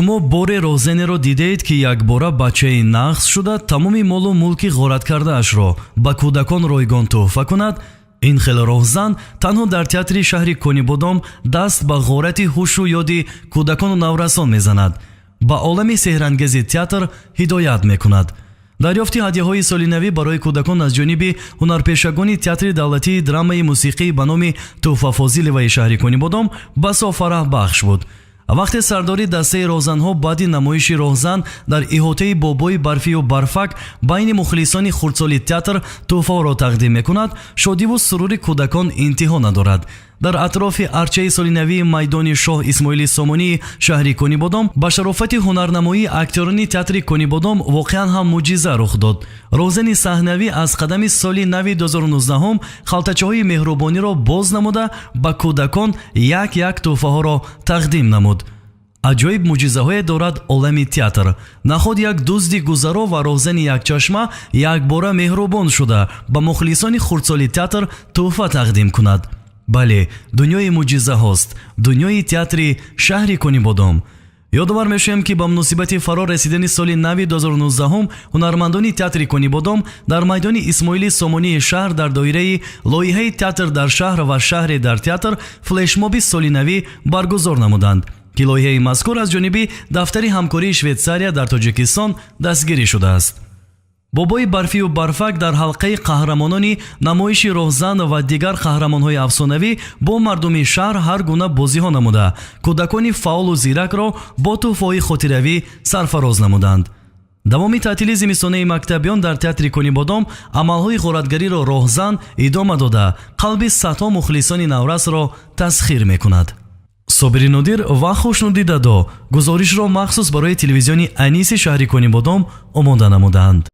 Шумо боре роҳзанеро дидаед, ки якбора бачаи нағз шуда, тамоми молу мулки ғорат кардаашро ба кӯдакон ройгон тӯҳфа кунад? Ин хел роҳзан танҳо дар театри шаҳри Конибодом даст ба ғорати ҳушу ёди кӯдакону наврасон мезанад, ба олами сеҳрангези театр ҳидоят мекунад. Дарёфти ҳадяҳои солинавӣ барои кӯдакон аз ҷониби ҳунарпешагони Театри давлатии драмаи мусиқӣ ба номи Тӯҳфа Фозилеваи шаҳри Конибодом басо фараҳбахш буд. Вақте сардори дастаи роҳзанҳо баъди намоиши роҳзан дар иҳотаи Бобои Барфию Барфак байни мухлисони хурдсоли театр тӯҳфаҳоро тақдим мекунад, шодиву сурури кӯдакон интиҳо надорад. Дар атрофи арчаи солинавии майдони Шоҳ Исмоили Сомонии шаҳри Конибодом ба шарофати ҳунарнамоии актёрони театри Конибодом воқеан ҳам мӯъҷиза рух дод. Роҳзани саҳнавӣ аз қадами соли нави 2019 халтачаҳои меҳрубониро боз намуда, ба кӯдакон як як тӯҳфаҳоро тақдим намуд. Аҷоиб мӯъҷизаҳое дорад олами театр. Наход як дузди гузаро ва роҳзани якчашма якбора меҳрубон шуда, ба мухлисони хурдсоли театр тӯҳфа тақдим кунад? Бале, дунёи мӯъҷизаҳост дунёи театри шаҳри Конибодом. Ёдовар мешавем, ки ба муносибати фаро расидани соли нави 2019 ҳунармандони театри Конибодом дар майдони Исмоили Сомонии шаҳр дар доираи лоиҳаи «Театр дар шаҳр ва шаҳре дар театр» флешмоби солинавӣ баргузор намуданд, ки лоиҳаи мазкур аз ҷониби дафтари ҳамкории Швейтсария дар Тоҷикистон дастгирӣ шудааст. Бобои Барфию Барфак дар ҳалқаи қаҳрамонони намоиши роҳзан ва дигар қаҳрамонҳои афсонавӣ бо мардуми шаҳр ҳар гуна бозиҳо намуда, кӯдакони фаъолу зиракро бо тӯҳфаҳои хотиравӣ сарфароз намуданд. Давоми таътили зимистонаи мактабиён дар театри Конибодом амалҳои ғоратгариро роҳзан идома дода, қалби садҳо мухлисони наврасро тасхир мекунад. Собири Нодир ва Хушнудӣ Дадо гузоришро махсус барои телевизиони Аниси шаҳри Конибодом омода намуданд.